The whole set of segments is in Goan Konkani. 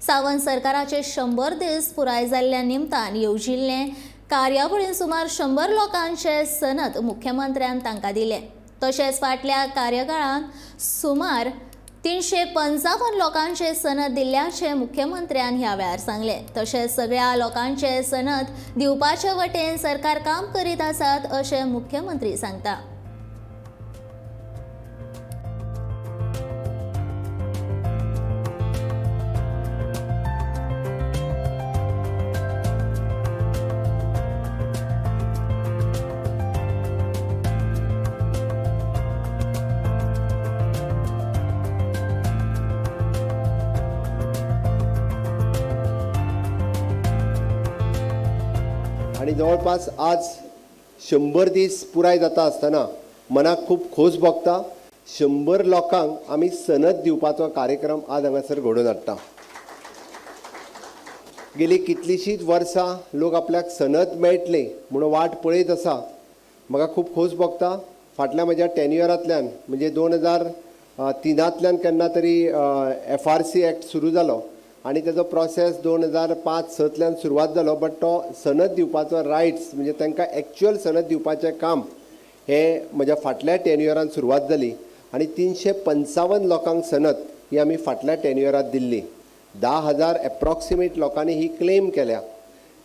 सावंत सरकाराचे 100 दीस पुराय जाल्ल्या निमतान येवजिल्ले कार्यावळीन सुमार 100 लोकांचे सनद मुख्यमंत्र्यान तांकां दिले. तशेंच फाटल्या कार्यकाळांत सुमार 355 लोकांचे सनद दिल्ल्याचे मुख्यमंत्र्यान ह्या वेळार सांगले. तशेंच सगळ्या लोकांचे सनद दिवपाचे वटेन सरकार काम करीत आसात अशें मुख्यमंत्री सांगता. आणि जवळपास आज 100 दीस पुराय जाता आसतना मनाक खूब खोस भोगता. 100 लोकांक आमी सनद दिवपाचो कार्यक्रम आज हांगासर घडोवन हाडटा. गेली कितलींशींच वर्सां लोक आपल्याक सनद मेळटली म्हणून वाट पळयत आसा. म्हाका खूब खोस भोगता. फाटल्या म्हज्या टेन्युअरांतल्यान म्हणजे 2003 केन्ना तरी FRC act सुरू जालो आनी तेजो प्रोसेस 2005-6 सुरवात जालो. बट तो सनद दिवपाचो रायट्स म्हणजे तांकां एक्चुअल सनद दिवपाचें काम हें म्हज्या फाटल्या टेन्युअरान सुरवात जाली आनी 355 लोकांक सनद ही आमी फाटल्या टेन्युअरात दिल्ली. 10,000 एप्रॉक्सिमेट लोकांनी ही क्लेम केल्या.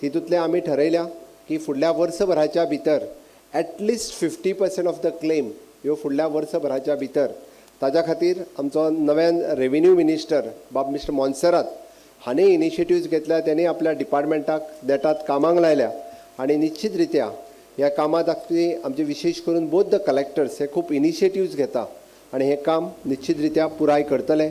तितूंतले आमी ठरयल्या की फुडल्या वर्सभराच्या भितर at least 50% of the claim ह्यो फुडल्या वर्सभराच्या भितर. ताज्या खातीर आमचो नव्यान रेवेन्यू मिनिस्टर बाब मिस्टर मोन्सेरात हांणी इनिशिएटिव्ज घेतल्या. त्यांनी आपल्या डिपार्टमेंटाक नेटात कामाक लायल्या आनी निश्चित रित्या ह्या कामांत आमचे विशेश करून बोथ the collectors हे खूब इनिशिएटिव्ज घेता आनी हें काम निश्चित रित्या पुराय करतले.